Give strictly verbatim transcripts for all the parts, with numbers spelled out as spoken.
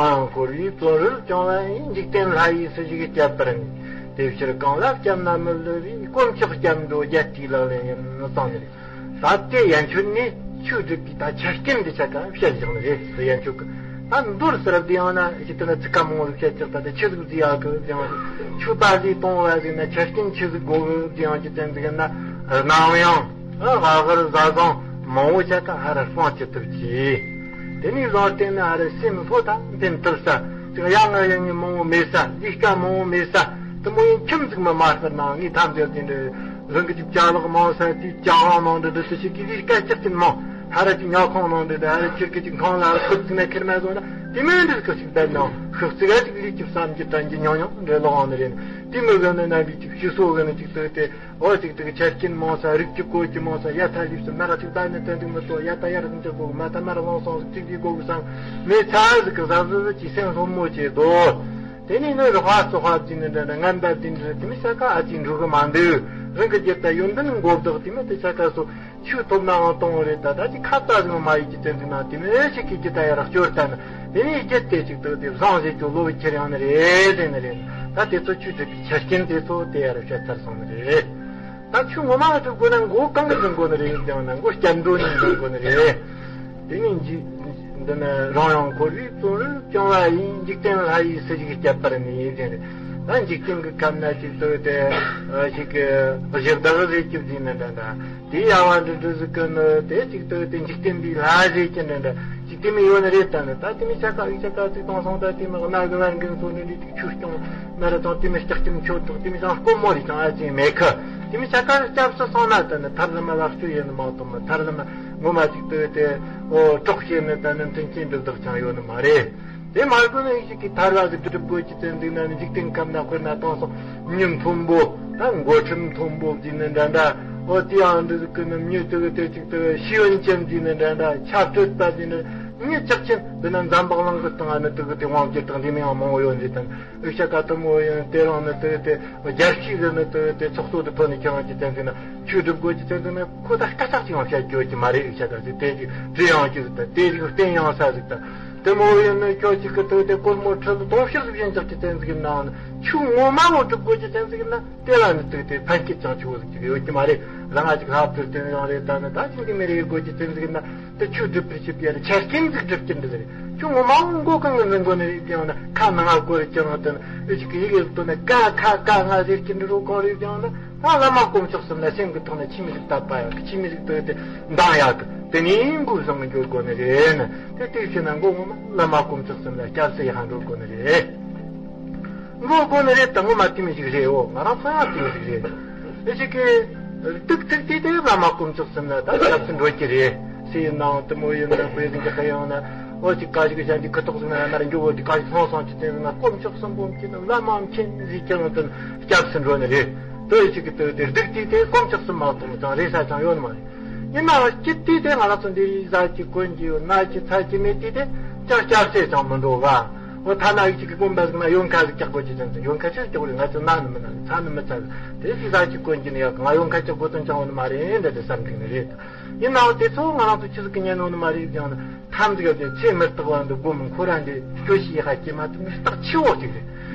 ཡང་འཁོར་བའི་བཙོན་རར་བཅིངས་པ་ཡིན། འཇིག་རྟེན་ལྷ་ཡི་སྲིད་ཞིའི་སྐྱབས་པར་ནི། དེ་ཕྱིར་གང་ལ་སྐྱབས་ན་མི་བསླུ་བའི། དཀོན་མཆོག་སྐྱབས་འགྲོ་རྒྱལ་སྲས་ལག་ལེན་ཡིན་གསུངས་ནས། ད་དེ་ཡན་ཆོད་ནས་ཆོས་སྒྲུབ་པའི་ད་ཆ་རྐྱེན་འདི་ཆ་ག་བཤད་བཞག་ནི་རེད། དེ་ཡན་ཆོད་ཀྱི་ད་མདོར་ཟེར་བ་དེ་ཡང་ན་ཅི་ལྟར་ན་ཚིག་ཁ་མང་བོ་བཤད་ཀྱང་ད་དེ་ཆི་ཟིག་བཟླས་ཡག་གི་ཡང་ཆོས་པ་ལས་གཏོང་བ་ཟིག་ན་ཆ་རྐྱེན་ཆི་ཟིག་དགོས་གི་ཡང་ཅི་ཙམ་ཟིག་ན་རྣམ་གཡེང་ཨ་ཧ་ཧར་ཟ་ཟང་མང་བོ་ཆ་ག་ཧ་ར་སྤང་ཅི་ཐུབ་ཀྱི། དེ་ནས་བཟུང་སྟེ་ནི་ཧ་ར་སེམས་ལྷོད་ད་འཕེན་ཐུབ་ས་ཅིག་ཡ་ང་ཡ་ངའི་མང་བོ་མེད་ས་ལས་ཀ་མང་བོ་མེད་ས་དེ་མོ་ཡིན་ཁྱིམ་ཟིག་མ་མ་ལྟར་ན་ངའི་ཐམས་ཅད་དེ་འདྲ། རང་གི་ཅིག་ཅ་ལག་མང་ས་དེའི་ཅ་ལག་ནང་འདྲ་འདྲ་དེ་ཞིག་གི་ལས་ཀ་ཅག་ཅིག་མང་ཧ་ར་ཅིག་ཉལ་ཁང་ནང་འདྲ་འདྲ་ཧ་ར་ཁྱེར་གི་ཅིག་ཁང་ལ་ཧ་ར་ཁུར་ཅིག་ན་ཁེར་མ་བཟོ་ན་དེ་མིན་འདྲ་གི་ཞིག་བསྡད་ནང་ཤག་ཅིག་ཨ་ཅིག་ལས་ཀྱི་བསམ་གྱི་དྲན་གྱི་ཉོ་ཉོ་འདྲ་ལོག་འོང་ནི་རེད། དེ་མི་གི་ནི་རྣམ་པའི་ཅིག་ཞུ་སོ་གི་ནི་ཅིག་ཏུ་དེ་འོ་ཅིག་ཏུ་གི་ཆ་རྐྱེན་མང་ས་རིགས་ཀྱི་གོ་གྱི་མང་ས་ཡ་ཐ་ལིབ་སུ་ན་ར་ཅིག་ད་ནི་དོན་དུ་མི་ཏོ་ཡ་ད་ཡ་ར་ཅིག་གོ་མ་ད་མ་ར་ལོང་སོང་ཅིག་གི་གོ་གི་བསམ་མེད་ཚ་ཟིག་གི་ཟ་ཟི་ཟི་ཅིག་སེམས་ལྷོད་མོ་བྱེད་དོ། དེ་ནས་ནི་རི་ཧ་སོ་ཧ་ཅི་ནི་འདྲ་འདྲ་ངན་པ་དེ་འདྲ་དེ་མི་ཆ་ག་ཨ་ཅི་འགྲོ་གི་མ་འདུག་རང་གི་རྒྱུད་དུ་ཡོན་ཏན་མགོ་བདག་དེ་མི་དེ་ཆ་ག་སོ་ཆོས་ཐོབ་ནའང་གཏོང་བ་རེད། ད་ད་ཅི་ཁ་ཙ་ཟིག་མ་ཡིན་གྱི་བཙན་འཛུལ་ན་དེ་མི་ཞིག་གིས་ཀྱི་ད་ཡར་སྐྱོར་ལྟ་ན་དེ་ནས་རྒྱུད་དེ་ཅིག་ཏུ་དེ་བཟང་ཞིག་ཏུ་ལོ་བའི་ཁྱེར་ཡང་ནི་རེད་དེ་ནི་རེད། ད་དེ་ཚོ་ཆོས་སྒྲུབ་པའི་ཆ་རྐྱེན་དེ་ཚོ་དེ་ཡར་བཤད་ཚར་སོང་ནི་རེད། ད་ཆོས་ངོ་མ་སྒྲུབ་དགོས་ན་མགོ་གང་གི་འཛིན་དགོས་ནི་རེད་ཀྱང་ན་མགོ་བསྐྱར་འགྲོ་ནས་འཛིན་དགོས་ནི་རེད། དེ་ནས་འཇིག་འདི་ནི་རང་ཡང་འཁོར་བའི་བཙོན་རར་བཅིངས་པ་ཡིན། འཇིག་རྟེན་ལྷ་ཡི་སྲིད་ཞིའི་སྐྱབས་པར་ནི་ཡིན་ཟེར། ད་འཇིག་རྟེན་གྱི་ཁམས་ན་ཅིག་ཏུ་དེ་ཞིག་གི་གཞི་བདག་རེ་སྐྱིབས་ཟིན་ནི་འདྲ་འདྲ་དེ་ཡ་བ་འདྲི་འདྲི་ཟིག་གི་ནི་དེ་ཅིག་ཏུ་དེ་འཇིག་རྟེན་པའི་ལྷ་རེ་ཀྱི་འདྲ་འདྲ་ཅིག་དེ་མི་ཡོད་ནི་རེད། ད་ནི་ད་དེ་མི་ཆ་ག་ཨི་ཆ་ག་ཅིག་དང་སང་ད་དེ་མི་གནའ་གི་བན་གི་འཚོ་ནི་འདྲི་ཅིག་ཆོས་སྐྱོང་མི་ར་དང་དེ་མི་ལྕགས་ཀྱི་མཆོད་གྲོགས་དེ་མི་ཅང་དཀོན་མོ་རེ་ཅང་ཨ་ཅེ་མེད་ཁི། དེ་མི་ཆ་ག་སྐྱབས་སུ་སོང་ན་ད་ནི་ཐར་ལམ་ལ་སྐྱོ་ཡིན་ནི་མ་གཏོགས་མི་ཐར་ལམ་ངོ་མ་ཅིག་ཏུ་དེ་འོ་གྲོགས་བྱེད་ནི་ད་ནི་མཐུན་རྐྱེན་འདི་དག་ཅང་ཡོད་ནི་མ་རེད། དེ་མ་དགོས་ནི་ཞིག་གིས་ཐར་བ་གི་སྒྲུབ་དགོས་ཀྱི་ཚེ་འདུག་ན་ནི་འཇིག་རྟེན་ཁམས་ན་དཔེར་ན་དེང་སང་མྱི་མཐོན་པོ་ད་མགོ་ཁྲིམས་མཐོན་པོ་ཟེར་ནི་འདྲ་འདྲ་འོ་དེ་ཡང་འདི་ཟིག་གི་ནི་མྱི་དེ་གི་དེ་ཅིག་ཏུ་ཤེས་ཡོན་ཅན་ཟེར་ནི་འདྲ་འདྲ་ཆབ་སྲིད་པ་ཟེར་ནི་མྱི་ཅག་ཅན་འདི་ན་འཛམ་བག་ལང་གི་སྟེང་ང་ནི་དེ་གི་དེ་དབང་སྒྱུར་དང་འདི་མི་ཡང་མང་བོ་ཡོད་ཟེར་དང་ཨུ་ཤ་ཀ་དུ་མོ་ཡོད་དེ་རང་ནི་དེ་གི་དེ་རྒྱལ་སྤྱིའི་ཟེར་ནི་དེ་གི་དེ་ཚོགས་གཙོ་དུ་ཐོན་ནི་ཁྱེད་རང་གི་དེ་ཟེར་ན་ཆོས་སྒྲུབ་དགོས་ཀྱི་ཚེ་འདུག་ན་ཁོ་ད་སྐད་ཆ་ཅིག་ཡང་བཤད་རྒྱུ་ཡོད་ཀྱི་མ་རེད། ཨུ་ཤ་ཀ་ཟེར་དེ་ཅིག་བྲིས་ཡང་ཀྱི་ཟེར་དང་དེ་ཅིག་བསྟན་ཡང་ས་ཟེར་དང་། དེ་མོ་ཡིན་ནི་ཁྱོད་ཅིག་གི་དུ་དེ་དཀོན་མོ་ཁྲི་ལ་དོ་ཤིག་ཟིག་ཡིན་ཅག་གི་བསྟན་ཟིག་ཡིན་ནའང་ཆུ་ངོ་མ་བོ་སྒྲུབ་དགོས་ཀྱི་བསྟན་ཟིག་ཡིན་ན་དེ་ལ་ནི་དུ་དེ་ཕན་སྐྱེད་ཅང་ཆུ་བོ་ཟིག་ཅིག་ཡོད་ཀྱི་མ་རེད། རང་ང་ཅིག་ལྷ་བྲིས་བསྟན་ཡང་རེད། ད་ནི་ད་ཅིག་འདི་མི་རེད་དགོས་ཀྱི་བསྟན་ཟིག་ཡིན་ན་དེ་ཆུ་སྒྲུབ་པར་བྱེད་པའི་ཆ་རྐྱེན་ཟིག་སྒྲུབ་ཀྱི་འདི་ཟིག་རེད། ཆུ་ངོ་མ་བོ་མགོ་གང་གི་འཛིན་དགོས་ནི་རེད། དེ་ཡང་ན་ཁ་ནང་ང་བསྐོར་ཀྱང་དེ་ནི་ཨུ་ཅིག་གི་ཡི་གེ་ལ་དོ་ན་ཀ་ཁ་ཀ་ང་ཟེར་གྱི་འདི་རུ་གང་རེད། དེ་ཡང་ན། ད་བླ་མ་དཀོན་མཆོག་གསུམ་ལ་སེམས་ཀྱི་ཐོག་ནས་ཆི་མོ་ཟིག་བཏབ་པ་ཡག་གི་ཆི་མོ་ཟིག་བཏབ་སྟེ་འདང་ཡག་གི་དེ་ནས་མགོ་བཟང་གི་འགྱོ་དགོས་ནི་རེད་ན། དེ་དེ་བྱས་ན་མགོ་ངོ་མ་བླ་མ་དཀོན་མཆོག་གསུམ་ལ་སྐྱབས་སུ་ཡག་འགྲོ་དགོས་ནི་རེད། འགྲོ་དགོས་ནི་རེད། ད་ངོ་མ་དེ་མོ་ཟིག་རེད། འོ་ང་རང་ཚོ་ཡང་དེ་མོ་ཟིག་རེད། དེ་ཞིག་གི་སྡུག་ཐུག་དེ་དེ་བླ་མ་དཀོན་མཆོག་གསུམ་ལ་ད་སྐྱབས་སུ་འགྲོ་གི་རེད། སེ་ཡིན་ནའང་དེ་མོ་ཡིན་ན་དཔེ་ཟིག་གི་ཧ་ཡང་ན་འོ་ཅིག་ག་ཞིག་གཞན་གྱི་ཁུ་ཐོག་ཟིག་ན་ཡང་ན་འགྱོ་འོ་དེ་ག་ཞིག་སོང་སོང་ཅི་དེ་ན་དཀོན་མཆོག་གསུམ་པོ་མཁྱེན་བླ་མ་མཁྱེན་ཟིག་ཀྱང་དེ་སྐྱབས་སུ་འགྲོ་ནི་རེད། དོ་ཡི་ཅིག་གི་དོ་དེ་སྡུག་དུས་དེ་དཀོན་མཆོག་གསུམ་མ་གཏོགས་ཅང་རེ་ས་ཅང་ཡོད་ནི་མ་རེད། ཡིན་ནའང་སྐྱིད་དུས་དེ་ང་རང་ཚོ་འདི་རིགས་ཟ་གི་གོན་གི་ཡོད་ན་གི་ཚ་གི་མེད་དུས་དེ་ཅང་སྐྱབས་སུ་ཅང་མི་འགྲོ་ག་འོ་ཐ་ན་ཡི་ཅིག་གི་དགོན་པ་ཟིག་ན་ཡོན་ཁ་ཟིག་རྒྱག་དགོས་ཀྱི་ཅན་ཟིག་ཡོན་ཁ་ཆེར་རྒྱག་དགོས་རེད། ང་ཚོ་ན་ནི་མི་ན་ཚ་ནི་མི་ཚ་དེ་ཅིག་ཟ་གི་གོན་གི་ནི་ཡག་ང་ཡོན་ཁ་རྒྱག་དགོས་དོན་ཅང་ཡོད་ནི་མ་རེད་འདྲ་དེ་བསམ་གི་ནི་རེད། ཡིན་ནའང་དེ་ཚོ་ང་རང་ཚོ་ཆི་ཟིག་གི་ཉན་ནོ་ནི་མ་རེད་ཀྱང་ན། ཐམས་ཅད་དེ་ཚེ་མི་རྟག་པ་འདི་སྒོམ་ཁོ་ར་འདི་སྐྱོ་ཤས་ཧ་སྐྱེ་མ་ཐུབ་ནི་རྟགས་ཆེ་བོ་ཅིག་རེད།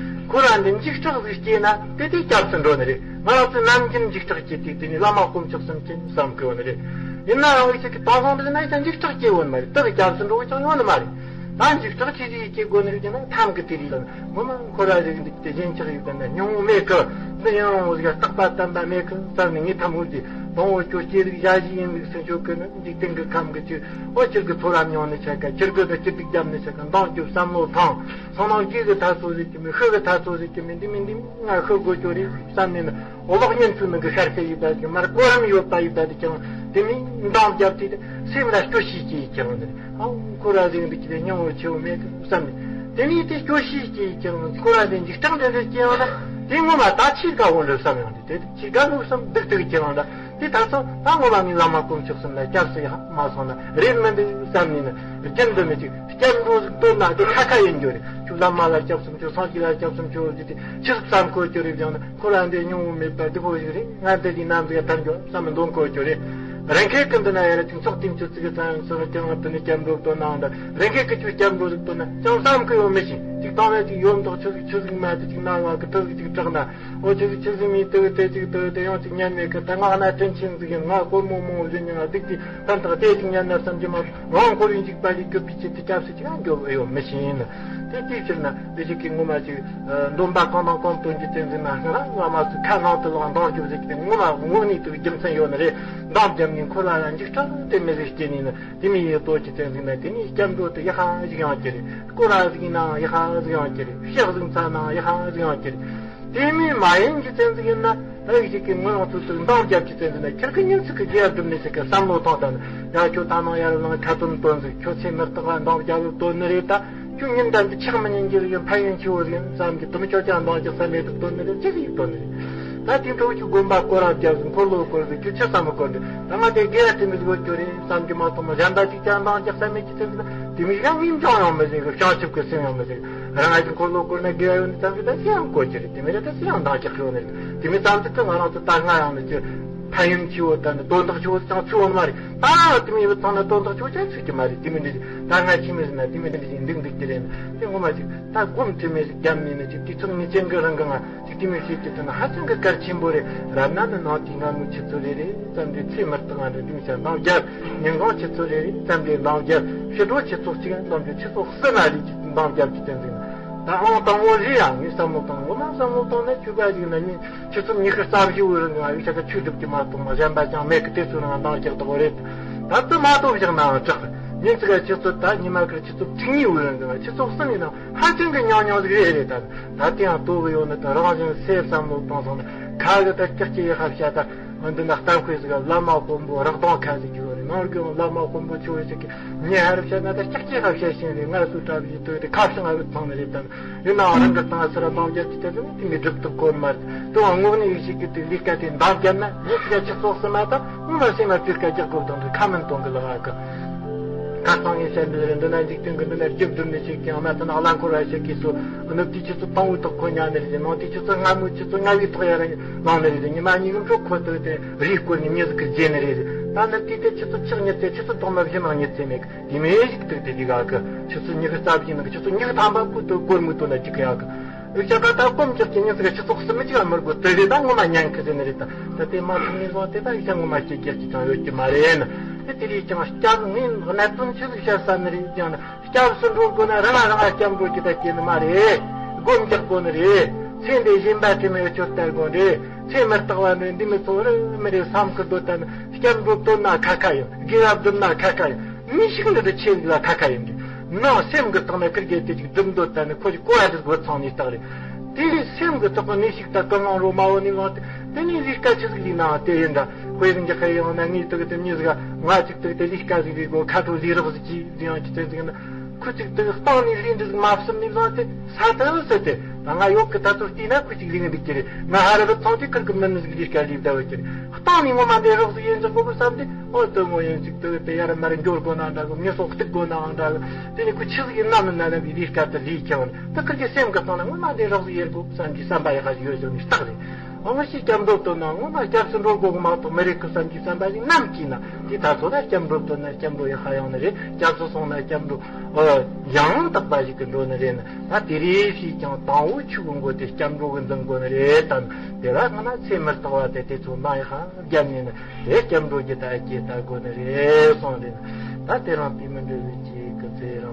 ཁོ་ར་འདི་འཇིགས་སྐྲག་ཟིག་སྐྱེས་ན་དེ་དེ་སྐྱབས་སུ་འགྲོ་ནི་རེད། ང་རང་ཚོ་ནམ་རྒྱུན་འཇིགས་སྐྲག་སྐྱེ་དུས་དེ་ནི་བླ་མ་དཀོན་མཆོག་གསུམ་མཁྱེན་བསམ་དགོས་ནི་རེད། ཡིན་ནའང་འུ་ཅག་གི་དེང་སང་འདི་ན་ཡང་འཇིགས་སྐྲག་སྐྱེ་བོ་ནི་མ་རེད། དེ་གི་སྐྱབས་སུ་འགྲོ་གི་ཅང་ཡོད་ནི་མ་རེད། ད་འཇིགས་སྐྲག་ཆེ་ཆེ་སྐྱེ་དགོས་ནི་རེད་ཀྱང་ན་ཐམ་གི་དེ་རིགས་ལ་ངོ་མ་ཁོ་ར་རིགས་འདི་དེ་གཞན་ཆགས་ཡོད་དམ་ན་སྙིང་པོ་མེད་གི་འདི་ཡང་འུ་ཅག་རྟག་པ་བརྟན་པ་མེད་གི་བསམ་ནས་ངས་ཐམ་འུ་ཅི་དང་འོ་སྐྱོ་སྐྱེ་རིགས་ཞ་ཞི་ཡིན་ལུགས་སུ་འཇོག་གི་ནི་འཇིག་རྟེན་གྱི་ཁམས་ཀྱི་ཆོས། ཨོ་ཁྱེད་ཀྱི་ཚོར་བ་མྱོང་ནི་ཆ་ག་ཁྱེད་ཀྱི་ནི་སྐྱིད་སྡུག་རྒྱབ་ནི་ཆ་ག་འདང་རྒྱུ་བསམ་བློ་ཐང་སང་ནང་སྐྱིད་ཀྱི་ཐ་ཚོ་ཟིག་གི་མི་ཤི་གི་ཐ་ཚོ་ཟིག་གི་མི་འདི་མི་འདི་ང་ཤི་དགོས་ཀྱོ་རེད་བསམ་ནས་ནི་ཨོ་ལོག་ཉན་ཚུལ་ནི་གི་ཤར་ཚེ་ཡིན་པ་ཟིག་མར་གོ་རིམ་ཡོད་པ་ཡིན་པ་དེ་ཀྱང་དེ་མི་འདང་རྒྱབ་དེ་སེམས་ལ་སྐྱོ་ཤས་ཀྱི་ཡིད་ཀྱང་ནི་ཨོ་ཁོ་ར་ཟིག་འདི་ཀྱི་སྙིང་བོ་ཆེ་བོ་མེད་གི་བསམ་ནས་དེ་ནས་དེ་སྐྱོ་ཤས་ཀྱི་ཡིད་ཀྱང་ནི་ཁོ་ར་ཟིག་འཇིགས་སྐྲག་འདྲ་འདྲ་སྐྱེ་ཡང་ན་དེ་ངོ་མ་ད་ཆེས་དགའ་བོ་འདྲ་བསམ་ཡང་དེ་དེ། ཅི་དགའ་ལུགས་སམ་སྡུག་ཏུ་ཁྱེར་འོང་ད། དེ་ད་ཚོ་ད་ངོ་མ་ངའི་བླ་མ་དཀོན་མཆོག་གསུམ་ལ་སྐྱབས་སུ་ཡག་མ་སོང་ན་རེད་མི་འདུག་བསམ་ནས་ནི་རྒྱུན་དུ་ནི་ཅིག་སྐྱབས་འགྲོ་ཟིག་བཏོན་ན་དེ་ཁ་ཁ་ཡིན་རྒྱུ་རེད། ཁྱོད་བླ་མ་ལ་སྐྱབས་སུ་མཆིའོ། སངས་རྒྱས་ལ་སྐྱབས་སུ་མཆིའོ་ཟེར་ཏེ་ཆི་ཟིག་བསམ་དགོས་རྒྱུ་རེད་ཀྱང་ན་ཁོ་ར་འདི་སྙིང་པོ་མེད་པ་སྡུག་པོ་ཞིག་རེད། ང་འདི་གི་ནམ་ཟིག་ཐར་རྒྱུ་བསམ་མི་འདོན་དགོས་རྒྱུ་རེད། ད་ རང་ཁེ་ཀི་འདི་ན་ཡར་ཅིག་ཚོགས་ཐེམ་ཆུ་ཚིག་གི་ཚན་སོ་ཀྱང་དེ་ནི་སྐྱབས་འགྲོ་དོན་ནང་འདི་རང་ཁེ་ཀི་ཆུ་སྐྱབས་འགྲོ་ཟིག་དོན་ན་ཅང་བསམ་གི་ཡོད་མི་ཤེས། ཅིག་བཏང་བས་ཅིག་ཡོམ་དོག་ཆུ་ཟིག་ཆུ་ཟིག་མ་དེ་ཅིག་ན་བ་གི་ཐུ་ཟིག་ཅིག་དྲག་ན། འོ་ཆུ་ཟིག་ཆུ་ཟིག་མི་དུ་དེ་ཅིག་དུ་དེ་ཡང་ཅིག་ཉན་མེད་གི། ད་ང་ན་དྲིན་ཆེན་ཟིག་ཡིན། ང་སྒོར་མོ་མོ་བཞིན་ཡང་སྡིག་དེ་ཕན་ཐོགས་དེ་ཅིག་ཉན་ན་བསམ་གྱི་མ། རང་འཁོར་བའི་འཇིགས་པ་ལས་སྐྱོབ་པའི་ཆེད་དུ་སྐྱབས་སུ་ཅིག་ཡང་འགྱོ་ཡོད་མི་ཤེས་ནི། དེ་དེའི་ཕྱིར་ན་དེ་ཞིག་གི་ངོ་མ་ཅིག་འདོན་པ་གང་དང་གང་སྟོན་གྱི་བསྟན་འཛིན་ན་ང་ལ་ང་མ་སུ་ཁ་ནང་དུ་ལོག་འདང་རྒྱུ་ཟིག་དེ་ངོ་མ་དངོས་གནས་དུ་རྒྱུ་མཚན་ཡོད་ནི་རེད། འདང་རྒྱབ་ནས་འཁོར་བ་ལ་འཇིགས་སྐྲག་དེ་མི་ཟིག་སྐྱེ་ནས་ནི། དེ་མི་ཡི་ལྟོ་ཅི་བཙན་ཟིག་ན་དེ་ནི་སྐྱབས་འགྲོ་དུ་ཡ་ཧ་ཟིག་ཡང་ཅི་རེད། སྐོར་ར་ཟིག་ཡིན་ནའང་ཡ་ཧ་ཟིག་ཡང་ཅི་རེད། ཕྱག་ཟིག་འཚལ་ནའང་ཡ་ཧ་ཟིག་ཡང་ཅི་རེད། དེ་མི་མ་ཡིན་གྱི་བཙན་ཟིག་ཡིན་ན་རིགས་ཤིག་གི་ངོ་ཡོང་ཚུལ་དུ་འདང་རྒྱབ་ཀྱི་བཙན་ཟིག་ན་ཁྱེད་ཀྱི་ཉིན་ཚིག་གི་རྒྱལ་སྒྲུབ་ནས་ཞིག་གི་བསམ་བློ་ཐོངས་དང་ཡང་ཁྱོད་ད་ནང་ཡར་ལངས་ཁ་ཏོན་དོན་ཟིག་ཁྱོད་ཚེ་མི་རྟག་པ་འདང་རྒྱབ་དོན་ནི་རེད་ད། ཁྱོད་ཉིན་ལྟར་འདི་ཆགས་མི་ཉན་གྱི་རིགས་ཕན་ཡོན་ཆེ་བོ་ཟིག་ཡིན་བསམ་གྱི་དུ་མི་ཁྱོད་ཀྱང་འདང་རྒྱག་ས་མེད་དུ་དོན་ནི་རེད། ཅི་ཟིག་དོན་ནི་རེད། ད་དེ་འཕྲོ་ཁྱོད་དགོན་པ་སྐོར་ར་རྒྱབ་ཟིག་འཁོར་ལོ་སྐོར་ཟིག་ཁྱོད་ཆི་བསམ་མི་དགོས་འདི། ད་ང་དེ་དགེ་བ་དེ་མི་དགོས་རྒྱུ་རེད་བསམ་གྱི་མ་གཏོགས་མ་གཞན་པ་ཅིག་ཀྱང་འདང་རྒྱག་ས་མེད་ཀྱི་ཚེ་ཟིག་དེ་མི་ཡང་ངེས་འབྱུང་ཡོང་མི་ཟིག་བྱང་ཆུབ་ཀྱི་སེམས་ཡོང་མི་ཟིག་རང་ང་ཅིག་འཁོར་ལོ་སྐོར་ན་དགེ་བ་ཡོད་ནི་ཙམ་གྱི་ད་ཅི་ཡང་དགོས་ཀྱི་རེད། དེ་མི་རེད་ད་ཅི་ཡང་འདང་རྒྱག་ཡོད་ནི་རེད། དེ་མི་ཙམ་ཟིག་གི་ང་རང་ཚོ་ད་སྔ་ཡང་ནི་ཅི་ཕན་ཡོན་ཆེ་བོ་དང་ནི་དོན་དག་ཆེ་བོ་ཅང་ཚུད་ཡོད་ནི་མ་རེད། ད་དེ་མི་ཡོད་ཚང་ན་དོན་དག་ཆེ་བོ་ཅང་ཚུད་ཀྱི་མ་རེད། དེ་མི་འདྲ་ཞིག་ད་སྔ་ཕྱི་མི་ཟིན་ན་དེ་མི་འདྲ་ཞིག་འདུག་འདུག་ཀྱི་རེད། དེ་ངོ་མ་ཅིག་ད་སྒོམ་དྲི་མེད་ཞིག་རྒྱབ་ནས་ནི་ཅིག་དུས་ཚོད་ངེས་ཅན་གྱི་རང་གི་ང་ཅིག་དེ་མི་ཤེས་ཀྱི་ཚུལ་ན་ཧ་ཅང་གི་གལ་ཆེན་པོ་རེད། རབ་ན་ནི་ནང་དེའི་སྔ་མོའི་ཆུ་ཚོད་རེ་རེ་ཙམ་དེ་ཚེ་མི་རྟག་ང་འདྲ་དེ་མི་ཤ་འདང་རྒྱབ། ཉིན་གང་ཆུ་ཚོད་རེ་རེ་ཙམ་དེ་འདང་རྒྱབ། ཕྱི་དྲོ་ཆུ་ཚོད་གཅིག་འདང་རྒྱབ། ཆུ་ཚོད་གསུམ་ན་རེ་ཅིག་འདང་རྒྱབ་ཀྱི་བསྟན་འཛིན། ད་ཨང་དང་པོ་རེད་ཡ། ངས་བསམ་བློ་བཏང་། ངོ་མ་བསམ་བློ་བཏང་ན་ཆུ་བ་ཞིག་ན་ཉིན་ཆུ་ཚོད་ཉི་ཤུ་རྩ་བཞི་བར་ང་ཡོད་ཆ་ག་ཆུ་སྒྲུབ་ཀྱི་མ་གཏོགས་མ་གཞན་པ་ཅང་མེད་ཀི། དེ་ཚོ་རང་འདང་རྒྱག་དགོས་རེད། ད་དུ་མ་གཏོགས་བཞག་ནའང་དྲག་ཉིན་ཙི་ག་ཆུ་ཚོད་ད་ཉི་མ་ཁར་ཆུ་ཚོད་བཅུ་གཉིས་བར་ང་ཆུ་ཚོད་གསུམ་ཡིན་ན་ཧ་ཅང་གི་ཉུང་ཉུང་ཟིག་རེད་རེད། ད་ད་དེ་ཡང་ལྟོ་གི་ཡོད་ནི་ད་རང་བཞིན་སེ་བསམ་བློ་བཏང་སོང་ན་ཁ་གི་ད་སྐྱག་ཅི་ཡི་ཧ་བཤད་ད། འདི་ན་གཏམ་དཔེ་ཟིག་བླ་མ་དཔོན་པོ་རག་གདོང་ཁ་ཟིག་གི་ཡོད་རེད། ནང་གི་བླ་མ་དཔོན་པོ་ཆུ་བོ་ཞིག་གི་ཉེ་ཧར་བཤད་ན་ད་སྐྱག་ཅི་ཧ་བཤད་ཤེས་རེད། ང་སུ་གྲྭ་བཞི་ཏོ་དེ་ཁ་བྱང་ཨ་བུ་ཚང་ནི་རེད་དམ། ཡིན་ནའང་རང་གི་སྟེང་སི་ར་འདང་རྒྱབ་ཀྱི་དེ་ཚོ་ནི་དེ་མི་སྒྲུབ་ཐུབ་གོ་མ་རེད། དེ་བ་དངོས་གནས་ཡིད་ཆེས་ཀྱི་དེ་ལས་ཀ་དེ་འདང་བརྒྱབ་ན་ངས་ཚིག་ཆི་ཚོགས་སུ་མ་ད་ངོ་མ་སེམས་ལ་དེ་སྐད་རྒྱག་དགོས་དང་དེ་ཁ་མིན་གཏོང་གི་ལ་ཧ་གི། ཁ་སང་ངས་བཤད་འདི་རེད། འདི་ན་འཇིག་རྟེན་གི་འདི་ན་རྒྱུ་བསྒྲུབ་ནི་ཞིག་ཀྱང་མ་ཐོན་ཨ་ལ་འཁོར་བ་ཞིག་གིས་སུ་ནུབ་དུས་ཆུ་ཚོད་དང་པོའི་ཐོག་ཁོ་ཉལ་ནི་རེད། ནང་དུས་ཆུ་ཚོད་སྔ་མོའི་ཆུ་ཚོད་ལྔ་བའི་ཐོག་ཡར་ལངས་ནི་རེད། ཉི་མ་གཉིས་གི་འཕྲོ་ཁོ་ཚོས་དེ་རེས་སྐོར་ནས་མྱི་ཟིག་གི་བརྗེད་ནི་རེད། ད་ནུབ་དུས་དེ་ཆུ་ཚོད་ཆག་ཉི་ཚེ་ཆུ་ཚོད་ཐོག་མ་བཞི་ནང་ཉི་ཚེ་མེད་གི། དེ་མེད་ཞིག་ཐུག་དེ་འདི་ག་གི་ཆུ་ཚོད་ཉི་ཤུ་རྩ་བཞི་ནང་གི་ཆུ་ཚོད་ཉི་ཤུ་ཐམ་པ་ཀུ་ཏུ་སྒོར་མོ་ཏོ་ན་གཅིག་གི་ཡག་གི། ཨུ་ཤ་ད་ད་སྐོམ་ཅིག་གི་ཉིན་ཟིག་ཆུ་ཚོད་གསུམ་ཅིག་ལ་མི་དགོས་དེ་རེད། ད་ངོ་མ་ཉན་ཁི་ཟེར་ནི་རེད། ད་ད་དེ་མ་ཐུག་ནས་བཟུང་དེ་ད་ཨུ་ཤ་ངོ་མ་སྐྱེ་རྒྱལ་གྱི་ཅང་ཡོད་ཀྱི་མ་རེད་ནི། དེ་དེ་རེད་ཀྱང་སྐྱབས་ངས་གནད་དོན་ཆི་ཟིག་བཤད་ས་ནི་རེད་ཀྱང་ནི། སྐྱབས་སུ་འགྲོ་དགོས་ན་རང་ལ་རང་ལ་སྐྱབས་འགྲོ་རྒྱུ་ད་སྐྱེ་ནི་མ་རེད། སྒོམ་རྒྱག་དགོས་ནི་རེད། ཚེ་འདི་སྦྱིན་པ་དྲི་མེད་སྤྱོད་སྟེར་དགོས་རེད། ཚེ་མི་རྟག་པ་ནི་འདི་མི་ཚོ་རེ་མི་རེ་བསམ་གི་འདོད་ད་ནི་སྐྱབས་འགྲོ་དོན་ན་ཁ་ཁ་ཡོད། དགེ་བ་བསྒྲུབ་ན་ཁ་ཁ་ཡོད། མི་ཞིག་འདི་འདྲ་ཆེ་ལ་ཁ་ཁ་ཡོད་འདི། ནང་སེམས་གི་ཐོག་ན་ཁིར་གེ་དེ་ཅིག་སྒྲུབ་འདོད་ད་ནི་ཁོ་ཅིག་གོ་བ་འདི་སྒོ་ཚང་ནས་བཏགས་རེད། དེ་སེམས་གི་ཐོག་གི་ནུས་ཤུགས་ད་ཀུན་སློང་རོ་མ་འོ་ནི་ལོང་དེ་དེ་ནི་ལས་ཀ་ཆི་ཟིག་ལས་ན་དེ་ཡིན་ད། དཔེ་རིང་གི་ཧེ་ཡོང་ན་ངས་དུག་དེ་མྱི་ཟིག་ང་ཅིག་དུག་དེ་ལས་ཀ་ཟིག་ལས་དགོས་ཁ་དྲོ་ལས་རོགས་ཟིག་གྱིས་ཟིག་ཡང་ཅི་ཚེ་ཟིག་ན། ཁུ་ཅིག་དུག་སྟེང་ནས་ལས་འདི་ཟིག་མ་བསམ་ནས་བཟང་དེ་ས་དུ་ཟེར་དེ་ད་ང་ཡོག་གི་ད་ཚོ་བལྟས་ན་ཁུ་ཅིག་ལས་འདི་ཀྱི་རེད། ང་ཧ་ར་རུ་ཚང་དེ་ཁུར་གི་མི་ནི་ཟིག་ལས་ཀ་ལས་བདའ་བ་ཀྱི་རེད། སྟེང་ནས་ངོ་མ་འདི་རོགས་ཟིག་ཡིན་ཟིག་དགོས་གི་བསམ་དེ། ཨོ་དུ་མོ་ཡིན་ཅིག་དུ་དེ་ཡར་མར་འགྱོ་དགོས་ན་འདྲ་གི། མྱི་སོགས་གཏུག་དགོས་ནའང་འདྲ་གི། དེ་ནི་ཁུ་ཆི་ཟིག་ཡིན་ན་མིན་ན་ན་བི་ལས་ཀ་དུ་ལས་ཁྱེར་བ་ནི་ད་ཁུར་གི་སེམས་གི་སྟེང་ན་ངོ་མ་འདི་རོགས་ཟིག་ཡེར་དགོས་བསམ་གི་བསམ་པ་ཡག་གི་ཡོད་ཟིག་ནི་རྟགས་རེད། ཨོ་ངོ་ཤེས་སྐྱབས་འགྲོ་དོན་ན་ངོ་མ་སྐྱབས་སུ་འགྲོ་དགོས་གི་མ་གཏོགས་མི་རེད་གི་བསམ་གི་བསམ་པ་ཞིག་ནམ་སྐྱེས་ན་དེ་ད་ཚོ་ད་སྐྱབས་འགྲོ་དོན་ན་སྐྱབས་འགྲོ་ཡག་ཧ་ཡང་ནི་རེད། སྐྱབས་སུ་སོང་ན་སྐྱབས་འགྲོ་ཨོ་ཡང་དག་པ་ཞིག་གི་འགྲོ་ནི་རེད་ནི། ད་དེ་རེད་ཞེས་ཀྱང་དང་པོ་ཆུ་གི་མགོ་དེ་སྐྱབས་འགྲོ་གི་འཛིན་དགོས་ནི་རེད་དམ། དེ་ལ་སྔ་ན་ཚེ་མི་རྟག་པ་དེ་དེ་ཚོ་འདང་ཡག་ཧ་རྒྱབ་ནས་ནི་དེ་སྐྱབས་འགྲོ་རྒྱུ་ད་སྐྱེ་ལྟ་དགོས་ནི་རེད་གསུངས་རེད། ད་དེ་རང་དེ་མི་འདྲ་བའི་ཅིག་གི་ཚེ་རང་